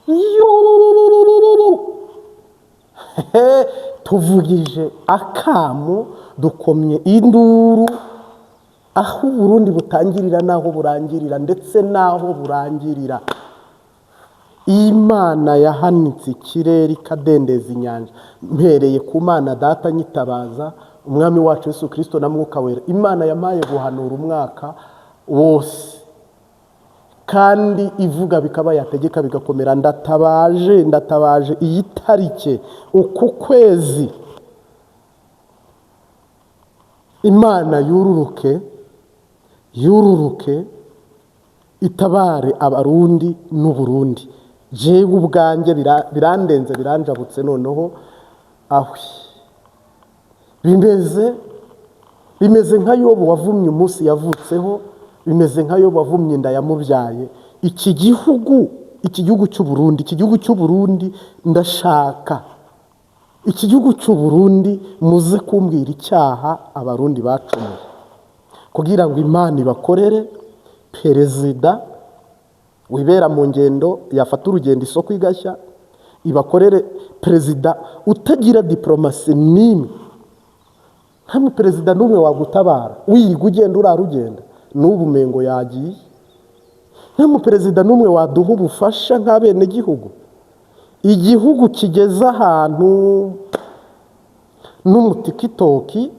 Yuuu! Tuvugije akamu, dukomye induru aho Uburundi butangirira n'aho burangirira, ndetse n'aho burangirira. Imana yahanitse ikirere ikadendeza inyanja, mpereye ku Mana Data, nyitabaza Umwami wacu Yesu Kirisito na Mwuka Wera. Imana yampaye guhanura umwaka wose, kandi ivuga bikaba, yategeka bigakomera. Ndatabaje, ndatabaje iyi tariki, uku kwezi, Imana yururuke, yururuke, itabare Abarundi n'Uburundi. Jewe ubwanjye birandenze, biranjabutse. Noneho ahwi, bimeze nka Yobu wavumye umunsi yavutseho, bimeze nka Yobu wavumye inda yamubyaye. Iki gihugu cy'u Burundi, iki gihugu cy'u Burundi, ndashaka iki gihugu cy'u Burundi muze kumbwira icyaha Abarundi bacumuye kugira ngo Imana ibakorere. Perezida wibera mu ngendo, yafata urugendo isoko igashya, ibakorere perezida utagira diporomasi n'imwe. Nta perezida n'umwe wagutabara wirirwa ugenda, urara ugenda, n'ubu umengo yagiye. Nta muperezida n'umwe waduha ubufasha nk'abenegihugu. Igihugu kigeze ahantu n'umutikitoki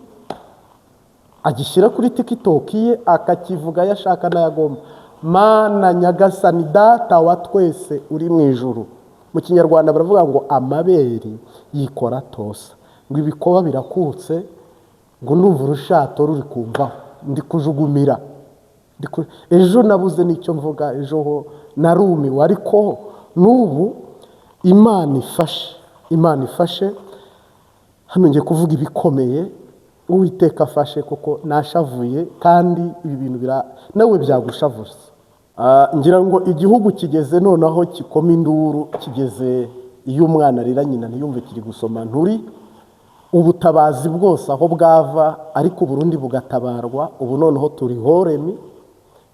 agishyira kuri TikTok ye, akakivuga ayo ashaka n'ayagomba. Mana Nyagasani, Data wa twese uri mu ijuru, mu Kinyarwanda baravuga ngo amabere yikora tosa, ngo ibikoba birakutse, ngo numva urushato ruri kumvaho, ndi kujugumira. Ejo nabuze n'icyo mvuga, ejo ho narumiwe, ariko n'ubu Imana ifashe, Imana ifashe. Hano ngiye kuvuga ibikomeye. Uwiteka afashe, kuko nashavuye, kandi ibi bintu nawe byagushavuza. Ngira ngo igihugu kigeze noneho kikoma induru, kigeze iyo umwana arira nyina ntiyumve, kiri gusoma nturi. Ubutabazi bwose aho bwava, ariko Uburundi bugatabarwa. Ubu noneho turi horemi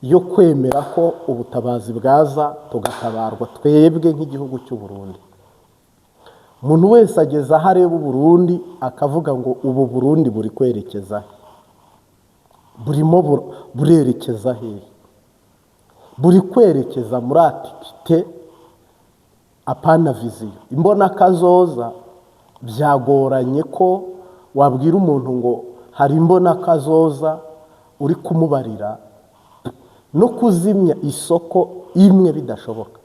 yo kwemera ko ubutabazi bwaza, tugatabarwa twebwe nk'igihugu cy'u Burundi. Umuntu wese ageze aho areba Uburundi akavuga ngo ubu Burundi buri kwerekeza he? Burimo burerekeza hehe? Buri kwerekeza muri activité, apana vision, imbonakazoza. Byagoranye ko wabwira umuntu ngo hari imbonakazoza uri kumubarira, no kuzimya isoko imwe bidashoboka,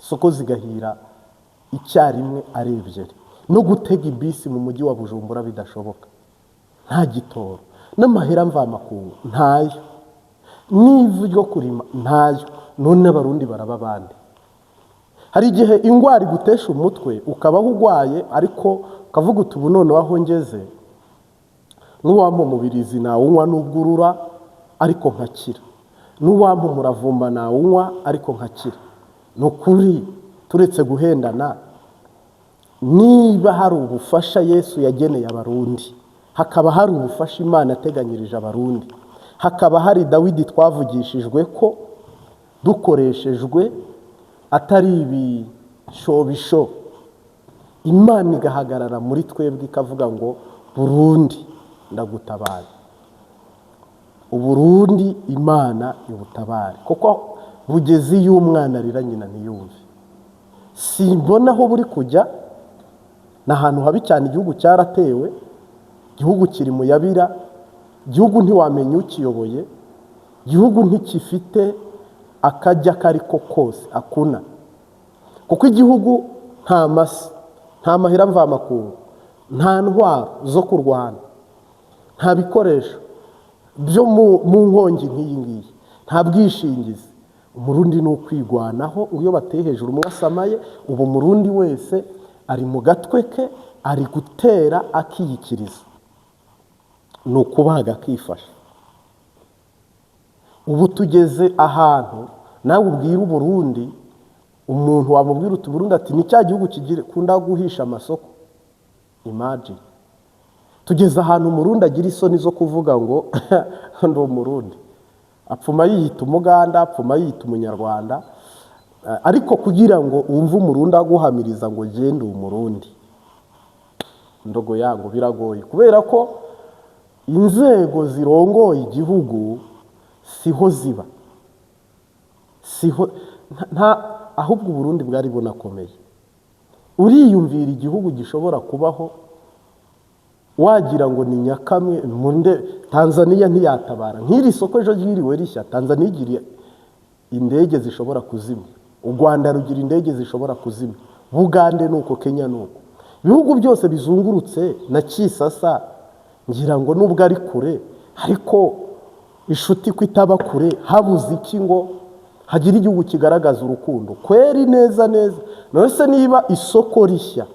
isoko zigahira icyarimwe ari ebyiri, no gutega ibisi mu mujyi wa Bujumbura bidashoboka, nta gitoro, n'amahera mvamakungu ntayo, n'ivu ryo kurima ntayo. None Abarundi baraba abandi. Hari igihe indwara igutesha umutwe, ukabaho urwaye, ariko ukavuga uti ubu noneho aho ngeze, n'uwampa umubirizi nawunywa n'ubwo urura ariko nkakira, n'uwampa umuravumba nawunywa ariko nkakira. Ni ukuri, turetse guhendana, niba hari ubufasha Yesu yageneye Abarundi, hakaba hari ubufasha Imana yateganyirije Abarundi, hakaba hari Dawidi twavugishijwe ko dukoreshejwe atari ibishobisho, Imana igahagarara muri twebwe ikavuga ngo Burundi ndagutabaye, Uburundi Imana ibutabare, kuko bugeze iyo umwana arira nyina ntiyumve. Simbona aho buri kujya, ni ahantu habi cyane. Igihugu cyaratewe, igihugu kiri mu yabira, igihugu ntiwamenya ukiyoboye, igihugu ntikifite akajya ako ari ko kose akuna, kuko igihugu nta masi, nta mahera mvamakungu, nta ntwaro zo kurwana, nta bikoresho byo mu nkongi nk'iyi ngiyi, nta bwishingizi. Umurundi ni ukwigwanaho. Iyo bateye hejuru umwe asamaye. Ubu Umurundi wese ari mu gatwe ke, ari gutera akiyikiriza, ni ukubaga akifasha. Ubu tugeze ahantu nawe ubwira Uburundi, umuntu wamubwira uti Burundi, ati ni cya gihugu kunda guhisha amasoko. Imagine, tugeze ahantu Umurundi agira isoni zo kuvuga ngo ndi Umurundi, apfuma yiyita Umuganda, apfuma yiyita Umunyarwanda. Ariko kugira ngo wumve Umurundi aguhamiriza ngo gende Umurundi ndogo yango, biragoye, kubera ko inzego zirongoye igihugu siho ziba, siho nta. Ahubwo Uburundi bwari bunakomeye. Uriyumvira igihugu gishobora kubaho wagira ngo ni nyakamwe munde? Tanzania ntiyatabara nk'iri soko ejo ryiriwe rishya. Tanzania igira indege zishobora kuzimya, u Rwanda rugira indege zishobora kuzimya, Bugande ni uko, Kenya ni uko, ibihugu byose bizungurutse na Kisasa. Ngira ngo nubwo ari kure, ariko inshuti ko itaba kure, habuze iki ngo hagire igihugu kigaragaza urukundo kweri neza neza? None se niba isoko rishya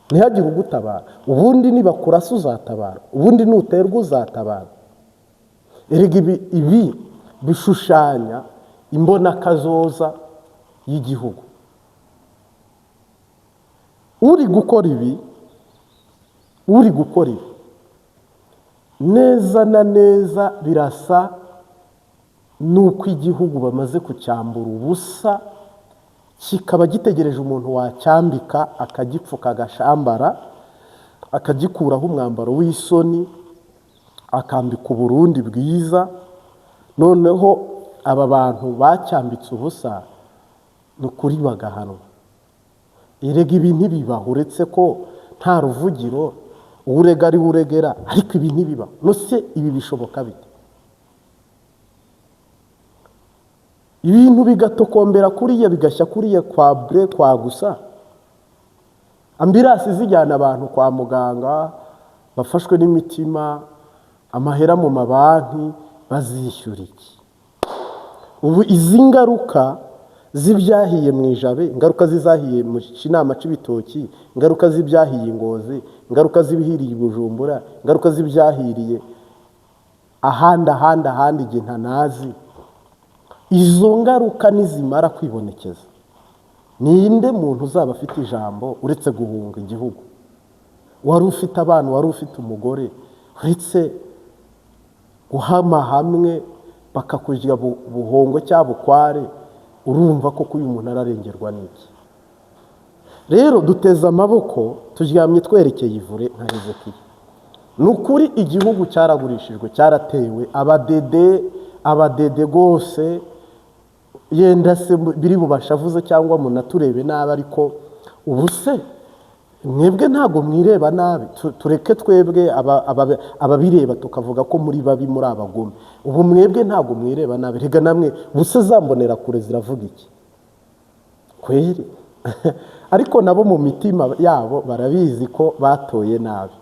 ntihagire ugutabara, ubundi nibakurasa uzatabara? Ubundi nuterwa uzatabara? Erega ibi bishushanya imbonakazoza y'igihugu. Uri gukora ibi, uri gukora ibi neza na neza, birasa n'uko igihugu bamaze kucyambura ubusa, kikaba gitegereje umuntu wacyambika, akagipfuka agashambara, akagikuraho umwambaro w'isoni, akambika Uburundi bwiza. Noneho aba bantu bacyambitse ubusa, ni ukuri bagahanwa. Erega ibi ntibibaho, uretse ko nta ruvugiro, urega ari we uregera, ariko ibi ntibibaho. Nose ibi bishoboka bite? Ibintu bigatokombera kuriya, bigashya kuriya kwa bure kwa gusa, ambulance zijyana abantu kwa muganga bafashwe n'imitima, amahera mu mabanki bazishyura iki? Ubu izi ngaruka z'ibyahiye mu Ijabe, ingaruka z'izahiye mu Kinama c'Ibitoki, ingaruka z'ibyahiye i Ngozi, ingaruka z'ibihiriye i Bujumbura, ingaruka z'ibyahiriye ahandi, ahandi, ahandi igihe ntanazi, izo ngaruka nizimara kwibonekeza, ninde muntu uzaba afite ijambo uretse guhunga igihugu? Wari ufite abana, wari ufite umugore, uretse guhama hamwe bakakurya buhongo cyangwa bukware, urumva koko uyu muntu ararengerwa n'iki? Rero duteze amaboko, turyamye twerekeye ivure nka Hezekiya. Ni ukuri igihugu cyaragurishijwe, cyaratewe abadede, abadede rwose. Yenda se biri bubashavuze cyangwa munaturebe nabi, ariko ubu se mwebwe ntabwo mwireba nabi? Tureke twebwe ababireba tukavuga ko muri babi, muri abagome. Ubu mwebwe ntabwo mwireba nabi? Rega namwe ubu se zambonera kure ziravuga iki kweri? Ariko nabo mu mitima yabo barabizi ko batoye nabi,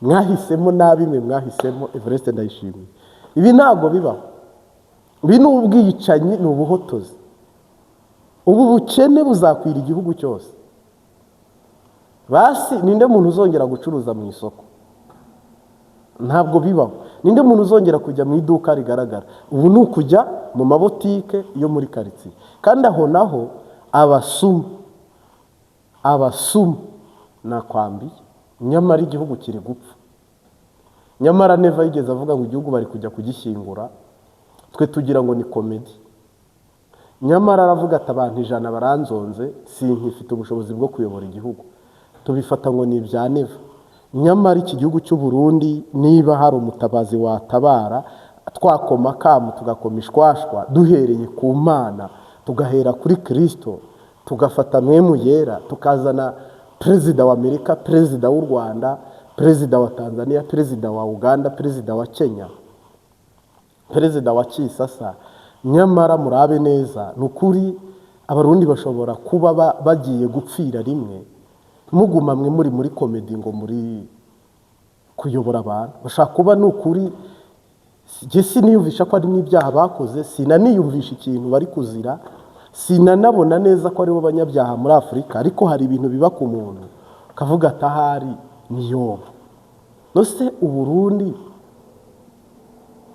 mwahisemo nabi, mwe mwahisemo Evariste Ndayishimiye. Ibi ntabwo bibaho, ibi ni ubwicanyi, ni ubuhotozi. Ubu bukene buzakwira igihugu cyose. Basi ninde muntu uzongera gucuruza mu isoko? Ntabwo bibaho. Ninde muntu uzongera kujya mu iduka rigaragara? Ubu ni ukujya mu mabotike yo muri karitsiye, kandi aho naho abasuma, abasuma nakwambiye. Nyamara igihugu kiri gupfa. Nyamara Neva yigeze avuga ngo igihugu bari kujya kugishyingura, twe tugira ngo ni comedy. Nyamara aravuga ati: "Abantu 100 baranzonze, sinkifite ubushobozi bwo kuyobora igihugu." Tubifata ngo ni ibya Neva. Nyamara iki gihugu cy'u Burundi, niba hari umutabazi watabara, twakoma akamu, tugakoma ishwashwa, duhereye ku Mana, tugahera kuri Kirisito, tugafata Mwemu Yera, tukazana perezida wa Amerika, perezida w'u Rwanda, perezida wa Tanzania, perezida wa Uganda, perezida wa Kenya, perezida wa Kisasa. Nyamara murabe neza, ni ukuri Abarundi bashobora kuba bagiye gupfira rimwe. Muguma mwe muri comedy ngo muri kuyobora abantu, bashobora kuba, ni ukuri njye siniyumvisha ko ari n'ibyaha bakoze, sinaniyumvisha ikintu bari kuzira, sinanabona neza ko aribo banyabyaha muri Afurika. Ariko hari ibintu biba ku muntu ukavuga ati: "Ahari ni Yobu." Nose Uburundi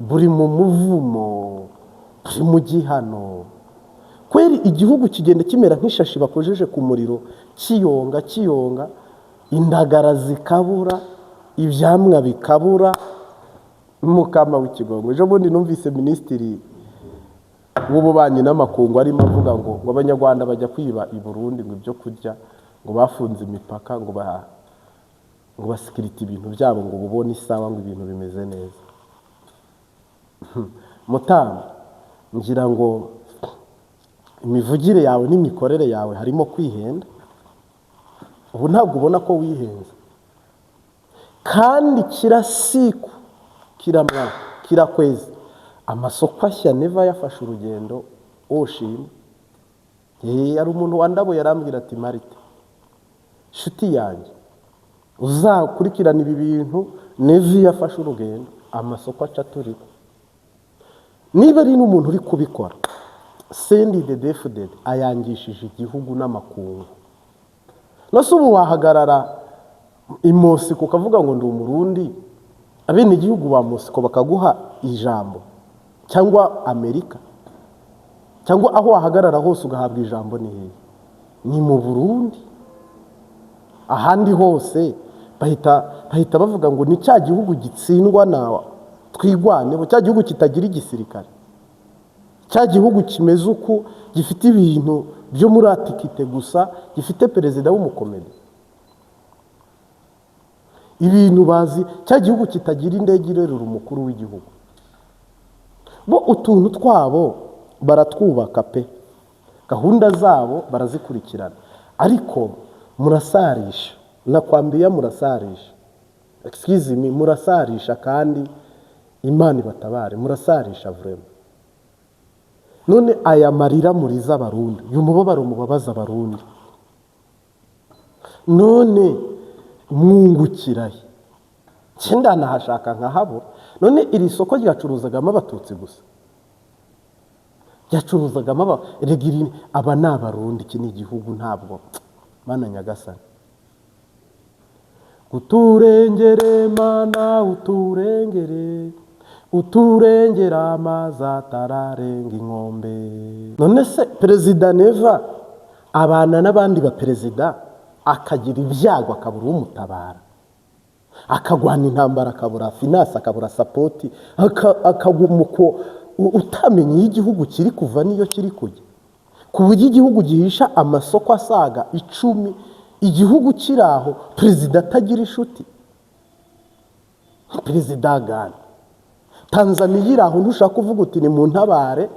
buri mu muvumo, buri mu gihano kweri. Igihugu kigenda kimera nk'ishashi bakojeje ku muriro, kiyonga, kiyonga, indagara zikabura, ibyamwa bikabura. Mukama w'ikigongo, ejo bundi numvise minisitiri w'ububanyi n'amakungu arimo avuga ngo Abanyarwanda bajya kwiba i Burundi ngo ibyo kurya, ngo bafunze imipaka, ngo basikirite ibintu byabo, ngo bubone isawa, ngo ibintu bimeze neza. Mutamba, ngira ngo imivugire yawe n'imikorere yawe harimo kwihenda. Ubu ntabwo ubona ko wihenze? Kandi kirasiku kiramwa kirakwezi amasoko ashya. Neva yafashe urugendo ushima. Hari umuntu wandabo yarambwira ati: "Marite, inshuti yanjye, uzakurikirana ibi bintu. Neva yafashe urugendo, amasoko aca turiho." Niba ari n'umuntu uri kubikora, CNDD-FDD ayangishije igihugu n'amakungu. Nose ubu wahagarara i Mosiko ukavuga ngo ndi Umurundi, abenegihugu ba Mosiko bakaguha ijambo? Cyangwa Amerika, cyangwa aho wahagarara hose ugahabwa ijambo, ni hehe? Ni mu Burundi. Ahandi hose bahita bavuga ngo ni cya gihugu gitsindwa na Twigwaneho, cya gihugu kitagira igisirikare, cya gihugu kimeze uku, gifite ibintu byo muri atikite gusa, gifite perezida w'umukomedi, ibintu bazi, cya gihugu kitagira indege irerura umukuru w'igihugu. Bo utuntu twabo baratwubaka pe, gahunda zabo barazikurikirana, ariko murasarisha. Nakwambiya, murasarisha, excuse me, murasarisha kandi Imana ibatabare. Murasarisha vraiment. None aya marira muriza Abarundi, uyu mubabaro mubabaza Abarundi, none mwungukirahe? Cyenda nahashaka nkahabura. None iri soko ryacuruzagamo Abatutsi gusa, ryacuruzagamo aba erega aba ni Abarundi. Iki ni igihugu. Ntabwo, Mana nyagasani, uturengere. Mana, uturengere, uturengera amazi atararenga inkombe. None se Perezida Neva abana n'abandi baperezida, akagira ibyago akabura umutabara, akagwana intambara akabura finance, akabura support, akaguma uko, utamenya iyo igihugu kiri kuva n'iyo kiri kujya, ku buryo igihugu gihisha amasoko asaga 10, igihugu kiri aho, perezida atagira inshuti? Perezida agana Tanzaniya iri aho, ntushaka kuvuga uti ni mu ntabare.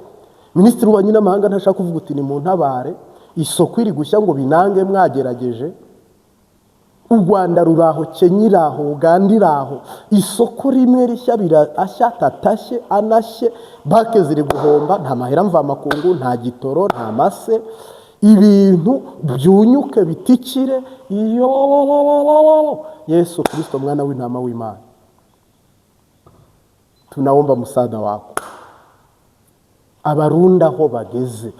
Minisitiri w'ububanyi n'amahanga ntashaka kuvuga uti ni mu ntabare, isoko iri gushya, ngo binange mwagerageje. U Rwanda ruri aho, Kenya iri aho, Uganda iri aho, isoko rimwe rishya birashya, tatashye anashye, banki ziri guhomba, nta mahera mvamakungu, nta gitoro, nta mase, ibintu byunyuke bitikire. Iyo Yesu Kirisito, mwana w'intama w'Imana, tunaomba msaada wako. Abarundi aho bageze,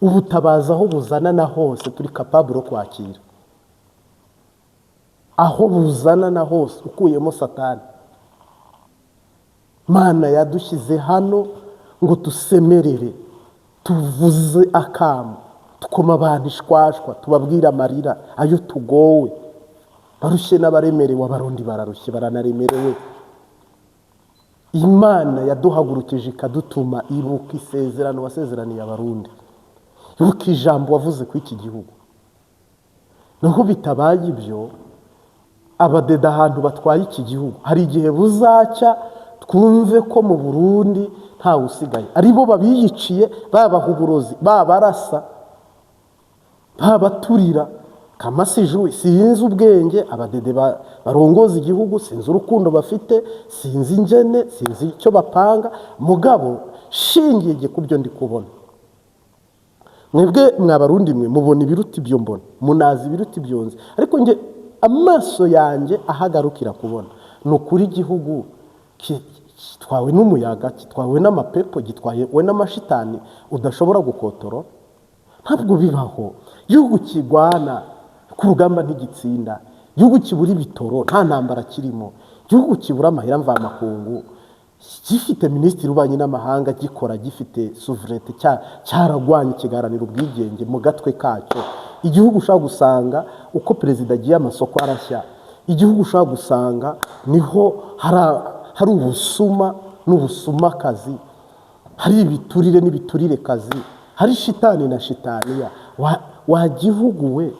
ubutabazi aho buzana na hose, turi capable kwakira aho buzana na hose, ukuyemo Satani. Mana yadushyize hano ngo tusemerere, tuvuze akamu, tukoma abantu ishwashwa, tubabwire amarira ayo tugowe, barushye n'abaremerewe. Abarundi bararushye, baranaremerewe. Imana yaduhagurukije ikadutuma, ibuka isezerano wasezeraniye Abarundi, ibuka ijambo wavuze ku iki gihugu. Naho bitabaye ibyo, abadede ahantu batwaye iki gihugu, hari igihe buzacya twumve ko mu Burundi ntawe usigaye, ari bo babiyiciye, babaha uburozi, babarasa, babaturira kamasiju. Sinzi ubwenge abadede barongoza igihugu, sinzi urukundo bafite, sinzi ingene, sinzi icyo bapanga. Mugabo shingiye ku byo ndi kubona, mwebwe mwabarundi mwe mubona ibiruta ibyo mbona, munazi ibiruta ibyo nzi, ariko njye amaso yanjye ahagarukira kubona ni ukuri igihugu gitwawe n'umuyaga, gitwawe n'amapepo, gitwawe n'amashitani udashobora gukotorora. Ntabwo bibaho. Igihugu kigwana ku rugamba ntigitsinda, igihugu kibura ibitoro nta ntambara kirimo, igihugu kibura amahera mvamakungu, gifite minisitiri w'ububanyi n'amahanga, gikora gifite souveraineté, cyaragwanye kigaharanira ubwigenge mu gatwe kacyo, igihugu ushobora gusanga uko perezida agiye amasoko arashya, igihugu ushobora gusanga niho hari ubusuma n'ubusumakazi. Hari ibiturire n'ibiturire kazi, hari shitani na shitaniya. Wa gihugu we,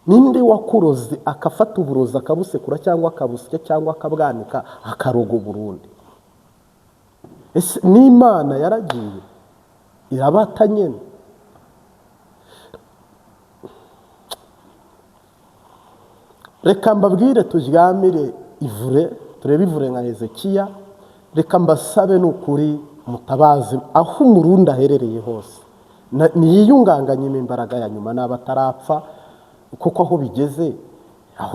ninde wakuroze akafata uburozi akabusekura cyangwa akabusya cyangwa akabwanika akaroga Burundi? Ese n'Imana yaragiye irabata nyene? Reka mbabwire turyamire ivure, turebe ivure nka Hezekiya. Reka mbasabe n'ukuri mutabaze aho Umurundi aherereye hose, niyiyunganganyemo imbaraga ya nyuma n'aba atarapfa, kuko aho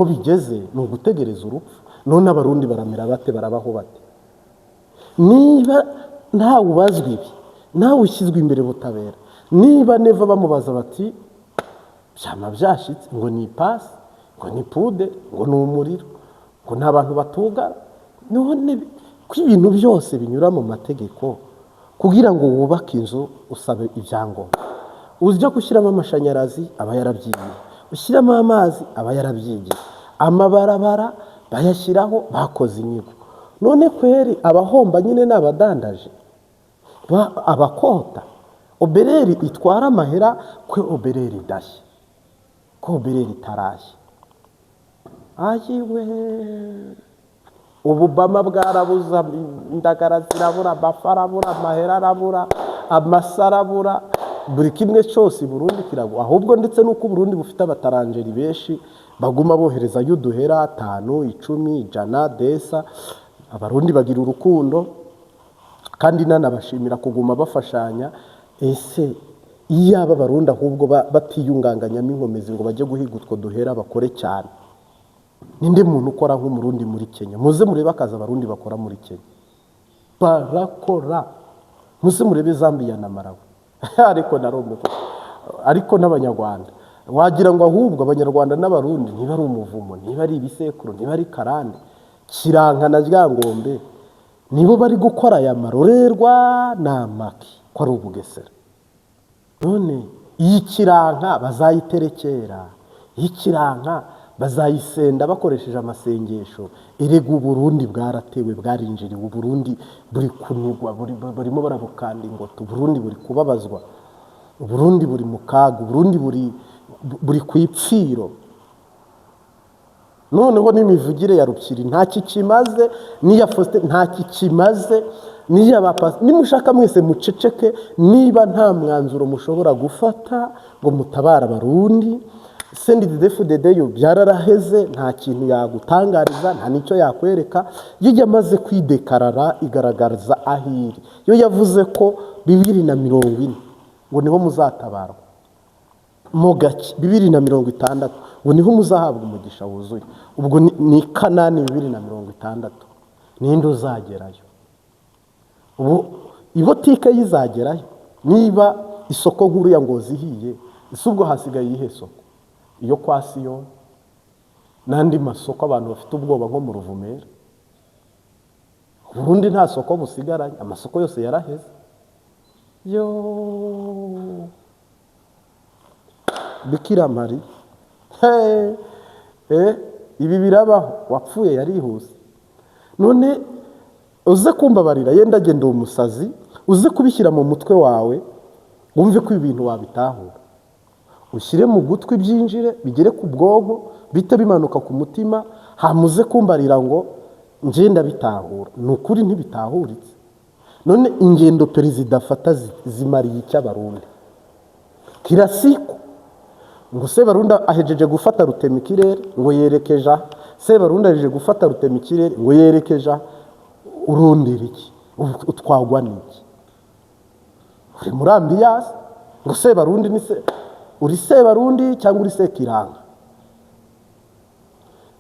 bigeze ni ugutegereza urupfu. None Abarundi baramera bate, barabaho bate? Niba ntawe ubazwa ibi, ntawe ushyizwe imbere butabera, niba Neva bamubaza bati byama byashitse, ngo ni ipasi, ngo ni pude, ngo ni umuriro, ngo nta bantu batugara, none ko ibintu byose binyura mu mategeko, kugira ngo wubake inzu usabe ibyangombwa, ujya gushyiramo amashanyarazi aba yarabyigiye, ushyiramo amazi aba yarabyigiye, amabarabara bayashyiraho bakoze inyigo. None kweri abahomba nyine ni abadandaje, abakota. Obereri itwara amahera, kwe obereri idashye, ko obereri itarashye. Ayiwe, ububama bwarabuza, indagara zirabura, amafi arabura, amahera arabura, amasa arabura, buri kimwe cyose Burundi kiragwa. Ahubwo ndetse n'uko Burundi bufite abataranjeri benshi baguma bohereza y'uduhera 5, 10, 100, desa. Abarundi bagira urukundo kandi nanabashimira kuguma bafashanya. Ese iyaba Abarundi ahubwo batiyunganganyamo inkomezi ngo bajye guhiga utwo duhera bakore cyane. Ninde muntu ukora nk'Umurundi muri Kenya? Muze murebe akazi Abarundi bakora muri Kenya, barakora. Muze murebe Zambia na Malawi. Ariko narumwe, ariko n'Abanyarwanda wagira ngo ahubwo Abanyarwanda n'Abarundi niba ari umuvumo, niba ari ibisekuru, niba ari karande, Kiranka na Ryangombe nibo bari gukora aya marorerwa n'amaki ko ari ubugesera. None iyi Kiranka bazayiterekera, iyi Kiranka bazayisenda bakoresheje amasengesho. Erega Uburundi bwaratewe, bwarinjiriwe, Uburundi buri kunigwa, burimo barabukanda ingoto, Uburundi buri kubabazwa, Uburundi buri mu kaga, Uburundi buri ku ipfiro. Noneho n'imivugire ya Rukiri nta kikimaze, n'iya Faustin nta kikimaze, n'iya ba Pastor. Nimushaka mwese muceceke, niba nta mwanzuro mushobora gufata ngo mutabare Abarundi. CNDD-FDD yo byararaheze, nta kintu yagutangariza, nta n'icyo yakwereka. Iyo yamaze kwidekarara igaragaza ahiri. Yo yavuze ko 2040 ngo niho muzatabarwa, mu gake 2060 ngo niho muzahabwa umugisha wuzuye. Ubwo ni Kanani 2060, ninde uzagerayo? Ubu ibotike yizagerayo niba isoko nkuru ya Ngozi ihiye? Ese ubwo hasigaye iyihe soko? Iyo kwa Siyoni n'andi masoko abantu bafite ubwoba nko mu Ruvumera. Burundi nta soko busigaranye, amasoko yose yaraheze. Yo Bikira Mariya, ibi birabaho, wapfuye yarihuse. None uze kumbabarira, yenda agenda uwo musazi, uze kubishyira mu mutwe wawe wumve ko ibi bintu wabitahura, ushyire mu gutwi byinjire bigere ku bwonko, bite bimanuka ku mutima, hamuze kumbarira ngo ngenda bitahura. Ni ukuri ntibitahuritse. None ingendo perezida afata zimariye icyo Abarundi? Kirasiku ngo Sebarundi ahejeje gufata rutemikirere ngo yerekeja, Sebarundi ahejeje gufata rutemikirere ngo yerekeja, urundira iki? Utwagwa n'iki? Uri muri ambiyasi ngo Sebarundi ni se, uri Sebarundi cyangwa uri Sekiranga?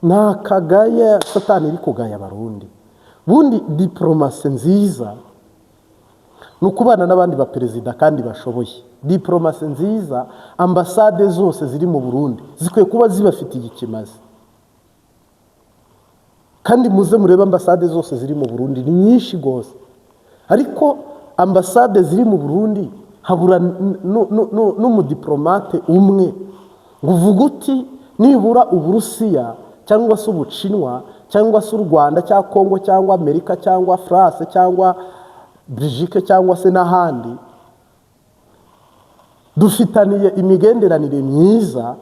Nta kagaya satani iri kugaya Abarundi. Bundi diplomasi nziza ni ukubana n'abandi baperezida kandi bashoboye. Diplomasi nziza, ambasade zose ziri mu Burundi zikwiye kuba zibafitiye ikimazi. Kandi muze murebe ambasade zose ziri mu Burundi ni nyinshi rwose, ariko ambasade ziri mu Burundi habura n'umudiplomate umwe ngo uvuge uti nibura Uburusiya cyangwa se Ubucinwa cyangwa se u Rwanda cyangwa Kongo cyangwa Amerika cyangwa France cyangwa Belgique cyangwa se n'ahandi, dufitaniye imigenderanire myiza.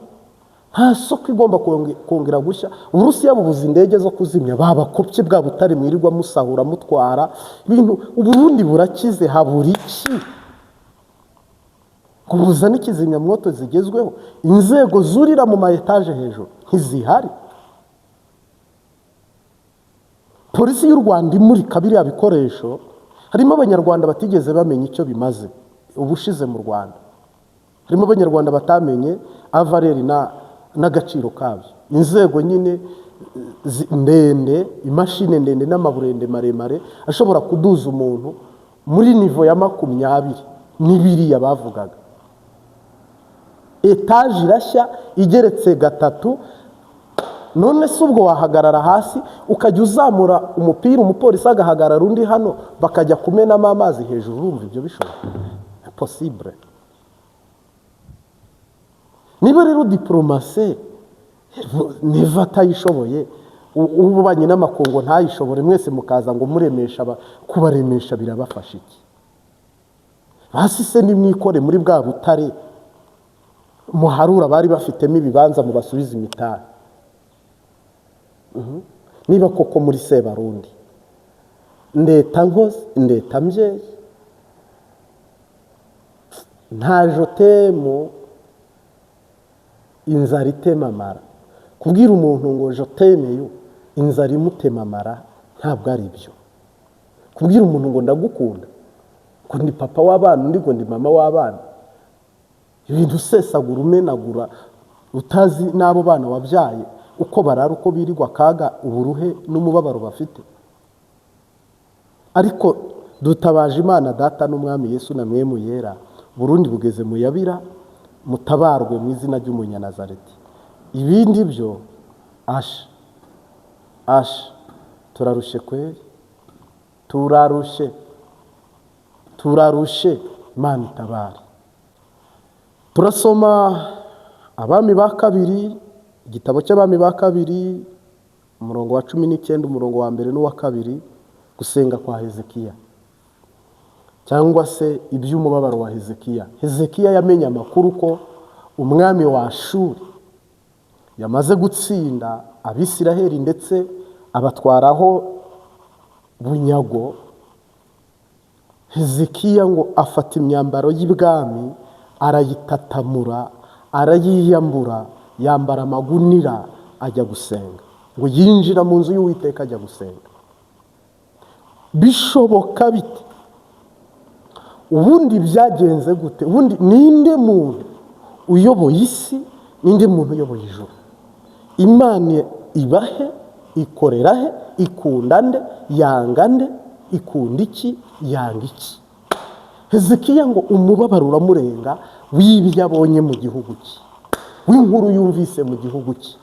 Nta soko igomba kongera gushya. Uburusiya bubuza indege zo kuzimya, babakopye bwa butare mwirirwa musahura, mutwara ibintu. Uburundi burakize, habura iki kubuza n'ikizimyamwoto zigezweho? Inzego zurira mu ma etaje hejuru ntizihari. Polisi y'u Rwanda imurika biriya bikoresho, harimo Abanyarwanda batigeze bamenya icyo bimaze. Ubushize mu Rwanda harimo Abanyarwanda batamenye a valeur n'agaciro kabyo. Inzego nyine ndende, imashini ndende n'amaburende maremare ashobora kuduza umuntu muri niveau ya 20 n'ibiriya bavugaga. Etaje irashya igeretse gatatu. None se ubwo wahagarara hasi ukajya uzamura umupira, umupolisi agahagarara, undi hano, bakajya kumenamo amazi hejuru? Urumva ibyo bishoboka? Possible. Niba rero diplomatie niva atayishoboye, ububanyi n'amakungu ntayishobore, mwese mukaza ngo muremesha, kubaremesha birabafasha iki? Basi se nimwikore muri bwa butare muharura bari bafitemo ibibanza, mubasubize imitari. Niba koko muri Sebarundi, ndeta nkozi, ndeta mbyeyi, nta je t'aime inzara itema amara. Kubwira umuntu ngo je t'aime you inzara imutema amara, ntabwo ari byo. Kubwira umuntu ngo ndagukunda, ngo ni papa w'abana, undi ngo ni mama w'abana, ibintu usesagura, umenagura, utazi n'abo bana wabyaye uko barara, uko birirwa, akaga, uburuhe n'umubabaro bafite. Ariko dutabaje Imana Data n'Umwami Yesu na Mpwemu Yera. Burundi bugeze mu yabira, mutabarwe mu izina ry'Umunyanazareti. Ibindi byo asha asha, turarushe kweri, turarushe, turarushe. Imana itabare. Turasoma Abami ba Kabiri, igitabo cy'Abami ba Kabiri, umurongo wa 19, umurongo wa mbere n'uwa kabiri. Gusenga kwa Hezekiya cyangwa se iby'umubabaro wa Hezekiya. Hezekiya yamenye amakuru ko umwami wa Ashuri yamaze gutsinda Abisiraheli, ndetse abatwaraho bunyago. Hezekiya ngo afata imyambaro y'ibwami, arayitatamura, arayiyambura, yambara amagunira, ajya gusenga. Ngo yinjira mu nzu y'Uwiteka ajya gusenga. Bishoboka bite? Ubundi byagenze gute? Ubundi ninde muntu uyoboye isi? Ninde muntu uyoboye ijuru? Imana ibahe? Ikorera he? Ikunda nde? Yanga nde? Ikunda iki? Yanga iki? Hezekiya ngo umubabaro uramurenga w'ibyo abonye mu gihugu cye, w'inkuru yumvise mu gihugu cye.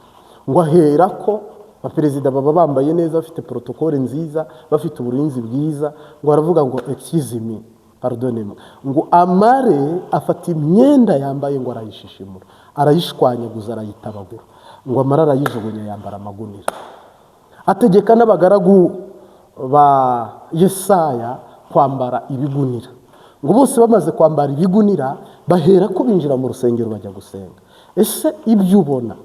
Ngo ahera ko abaperezida baba bambaye neza, bafite protocole nziza, bafite uburinzi bwiza. Ngo aravuga ngo "Excuse me, pardonnez-moi." Ngo amare afata imyenda yambaye, ngo arayishishimura, arayishwanyaguza, arayitabagura. Ngo amare arayijugunya, yambara amagunira. Ategeka n'abagaragu ba Yesaya kwambara ibigunira. Ngo bose bamaze kwambara ibigunira, bahera ko binjira mu rusengero, bajya gusenga. Ese ibyo ubona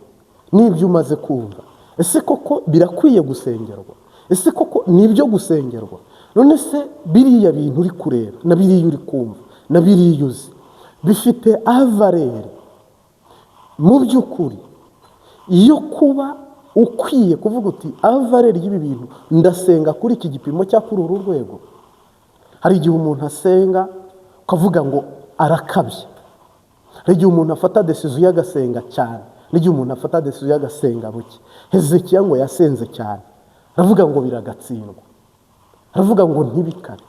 n'ibyo umaze kumva, ese koko birakwiye gusengerwa? Ese koko ni ibyo gusengerwa? None se biriya bintu uri kureba na biriya uri kumva na biriya uzi bifite a valeur mu by'ukuri iyo kuba ukwiye kuvuga uti "A valeur y'ibi bintu, ndasenga kuri iki gipimo cyangwa kuri uru rwego"? Hari igihe umuntu asenga ukavuga ngo arakabye. Hari igihe umuntu afata décision agasenga cyane, n'igihe umuntu afata décision agasenga buke. Hezekiya ngo yasenze cyane, aravuga ngo biragatsindwa, aravuga ngo ntibikabe,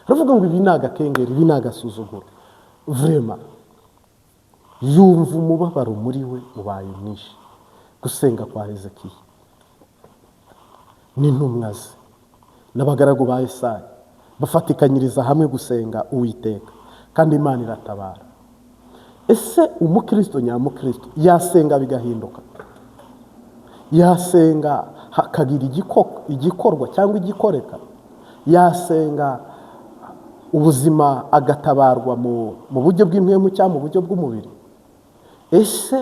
aravuga ngo ibi ni agakengeri, ibi ni agasuzuguro. Vraiment yumva umubabaro muri we ubaye mwinshi. Gusenga kwa Hezekiya n'intumwa ze n'abagaragu ba Yesaya, bafatikanyiriza hamwe gusenga Uwiteka, kandi Imana iratabara. Ese umukristo nyamukristo yasenga bigahinduka? Yasenga hakagira igikorwa cyangwa igikoreka? Yasenga Ubuzima agatabarwa mu buryo bw'impwemu cyangwa mu buryo bw'umubiri. Ese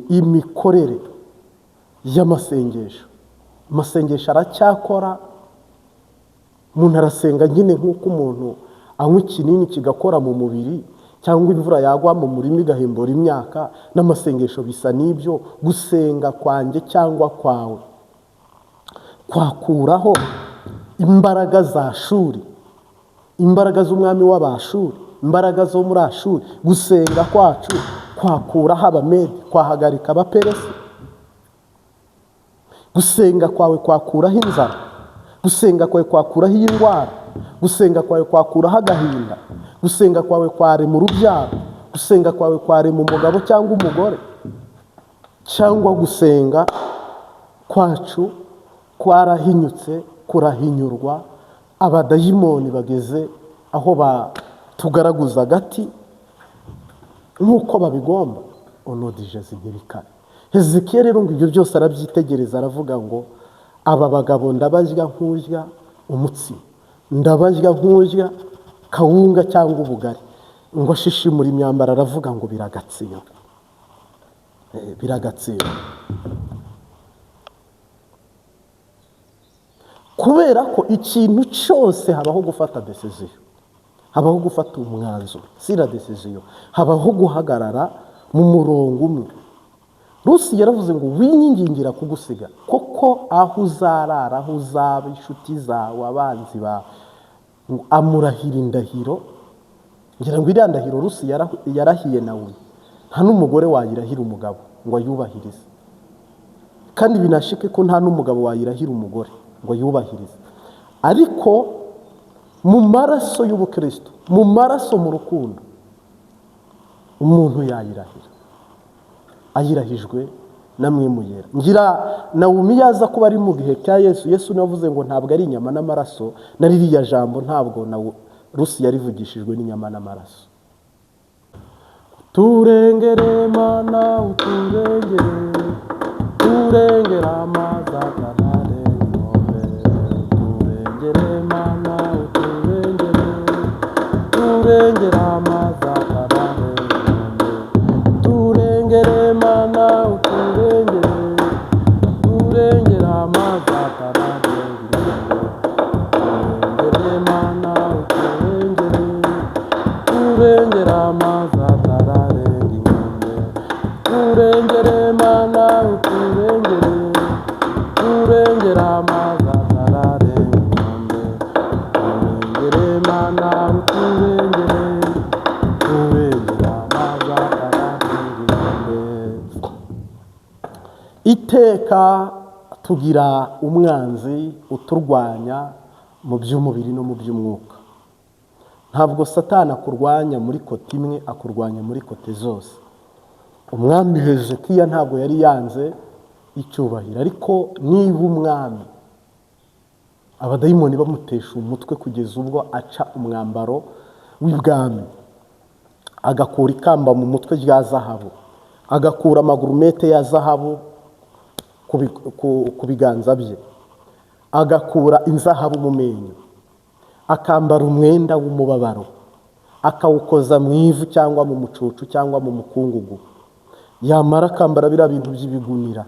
imikorere y'amasengesho, amasengesho aracyakora? Umuntu arasenga nyine nk'uko umuntu anywa ikinini kigakora mu mubiri, cyangwa imvura yagwa mu murima igahimbura imyaka, n'amasengesho bisa n'ibyo. Gusenga kwanjye cyangwa kwawe kwakuraho imbaraga za Shuri, imbaraga z'umwami w'Abashuri, imbaraga zo muri Ashuri? Gusenga kwacu kwakuraho Abamedi, kwahagarika Abaperesi? Gusenga kwawe kwakuraho inzara? Gusenga kwawe kwakuraho iyi ndwara? Gusenga kwawe kwakuraho agahinda? Gusenga kwawe kwarema urubyaro? Gusenga kwawe kwarema umugabo cyangwa umugore? Cyangwa gusenga kwacu kwarahinyutse, kurahinyurwa, abadayimoni bageze aho batugaragaza agati nk'uko babigomba? Onodijezi ntibikare. Hezekiya rero ngo ibyo byose arabyitegereza, aravuga ngo: "Aba bagabo ndabarya nk'urya umutsima, ndabarya nk'urya kawunga cyangwa ubugari." Ngo ashishimura imyambaro, aravuga ngo: "Biragatsindwa, biragatsindwa." Kubera ko ikintu cyose habaho gufata décision, habaho gufata umwanzuro, sira décision, habaho guhagarara mu murongo umwe. Rusi yaravuze ngo: "Winyingingira kugusiga, koko aho uzarara, aho uzaba, inshuti zawe, abanzi bawe." Ngo amurahira indahiro. Ngira ngo iriya ndahiro Rusi yarahiye nawe, nta n'umugore wayirahira umugabo ngo ayubahirize, kandi binashike ko nta n'umugabo wayirahira umugore ngo ayubahirize. Ariko mu maraso y'ubukristo, mu maraso, mu rukundo, umuntu yayirahira ayirahijwe na Mpwemu Yera. Ngira Nawumi yaza kuba ari mu gihe cya Yesu, Yesu navuze ngo ntabwo ari inyama n'amaraso, na ririya jambo ntabwo na Rusi yarivugishijwe n'inyama n'amaraso. Turengere Mana, uturengere, turengere amazi atararenga inkombe. Turengere Mana, uturengere, turengere amazi atararenga inkombe. Turengere Mana, uturengere, turengere amazi atararenga inkombe. Turengere Mana, uturengere, turengere amazi atararenga inkombe. Turengere Mana, uturengere, turengere amazi atararenga inkombe. Turengere Mana, uturengere, turengere amazi atararenga inkombe. Iteka tugira umwanzi uturwanya mu by'umubiri no mu by'umwuka. Ntabwo Satani akurwanya muri côté imwe, akurwanya muri côté zose. Umwami Hezekiya ntabwo yari yanze icyubahiro, ariko niba umwami abadayimoni bamutesha umutwe kugeza ubwo aca umwambaro w'ibwami, agakura ikamba mu mutwe rya zahabu, agakura amagourmette ya zahabu ku biganza bye, agakura inzahabu mu menyo, akambara umwenda w'umubabaro, akawukoza mu ivu cyangwa mu mucucu cyangwa mu mukungugu, yamara akambara biriya bintu by'ibigunira,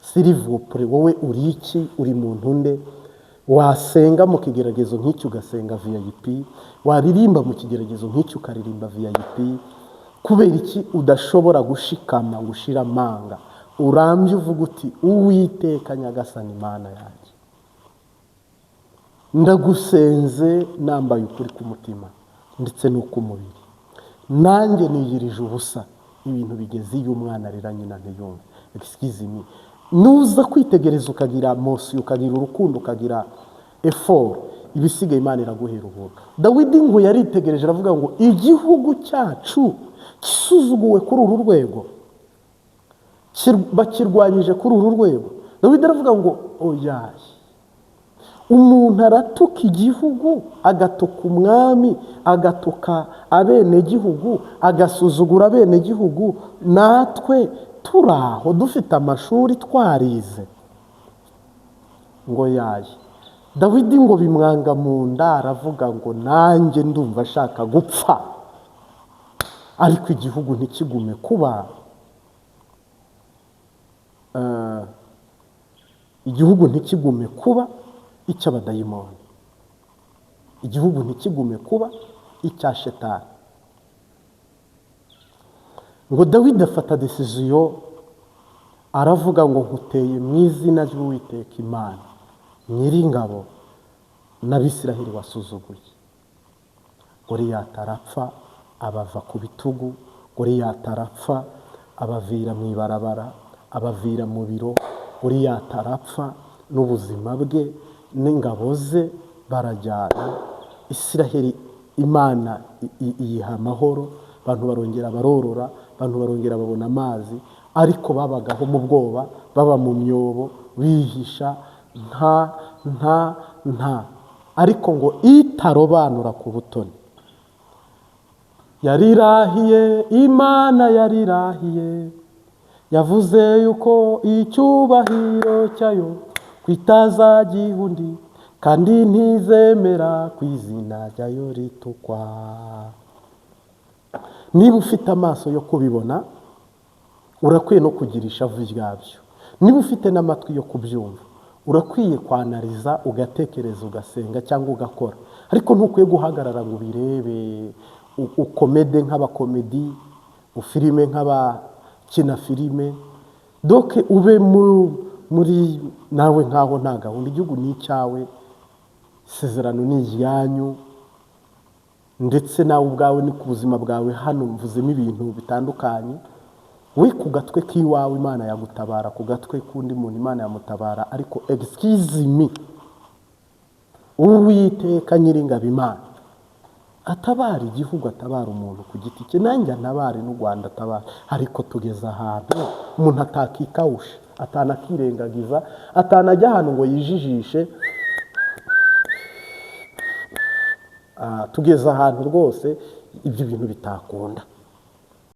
s'il vous plaît, wowe uri iki? Uri muntu nde wasenga mu kigeragezo nk'icyo ugasenga VIP, waririmba mu kigeragezo nk'icyo ukaririmba VIP? Kubera iki udashobora gushikama ngo ushire amanga, urambye, uvuga uti: "Uwiteka Nyagasani Imana yanjye, ndagusenze nambaye ukuri k'umutima ndetse n'uk'umubiri, nanjye niyirije ubusa"? Ibintu bigeze iyo umwana arira nyina ntiyumve. Excuse me, nuza kwitegereza, ukagira émotion, ukagira urukundo, ukagira effort, ibisigaye Imana iraguhera ubuntu. Dawidi ngo yaritegereje, aravuga ngo: "Igihugu cyacu gisuzuguwe kuri uru rwego, bakirwanyije kuri uru rwego." Dawidi aravuga ngo: "Oyaye, umuntu aratuka igihugu, agatuka umwami, agatuka abenegihugu, agasuzugura abenegihugu, natwe turi aho dufite amashuri, twarize." Ngo yaye. Dawidi ngo bimwanga mu nda, aravuga ngo nanjye ndumva ashaka gupfa, ariko igihugu ntikigume kuba eh, igihugu ntikigume kuba icy'abadayimoni, igihugu ntikigume kuba icya shetani. Ngo Dawidi afata décision, aravuga ngo nkuteye mu izina ry'Uwiteka Imana Nyiringabo n'Abisiraheli wasuzuguye. Goriyati arapfa, abava ku bitugu. Goriyati arapfa, abavira mu ibarabara, abavira mu biro. Goriyati arapfa n'ubuzima bwe n'ingabo ze barajyana. Isiraheli Imana iyiha amahoro, abantu barongera barorora, abantu barongera babona amazi, ariko babagaho mu bwoba, baba mu myobo, bihisha, nta nta nta. Ariko ngo itarobanura ku butoni yarirahiye, Imana yarirahiye, yavuze yuko icyubahiro cyayo kwitazagiha undi, kandi ntizemera ku izina ryayo ritukwa. Niba ufite amaso yo kubibona, urakwiye no kugira ishavu ryabyo. Niba ufite n'amatwi yo kubyumva, urakwiye kwanariza, ugatekereza, ugasenga cyangwa ugakora, ariko ntukwiye guhagarara ngo ubirebe, ukomede nk'abakomedi, ufilime nk'abakina filime, donc ube muri nawe nkaho nta gahunda. Igihugu ni icyawe, isezerano ni iryanyu, ndetse nawe ubwawe ni ku buzima bwawe. Hano mvuzemo ibintu bitandukanye. We ku gatwe k'iwawe Imana yagutabara, ku gatwe k'undi muntu Imana yamutabara, ariko excuse me, Uwiteka Nyiringabo Imana atabara igihugu, atabara umuntu ku giti cye, nanjye antabare, n'u Rwanda atabara. Ariko tugeze ahantu umuntu atakikawusha, atanakirengagiza, atanajya ahantu ngo yijijishe. Tugeze ahantu rwose ibyo bintu bitakunda.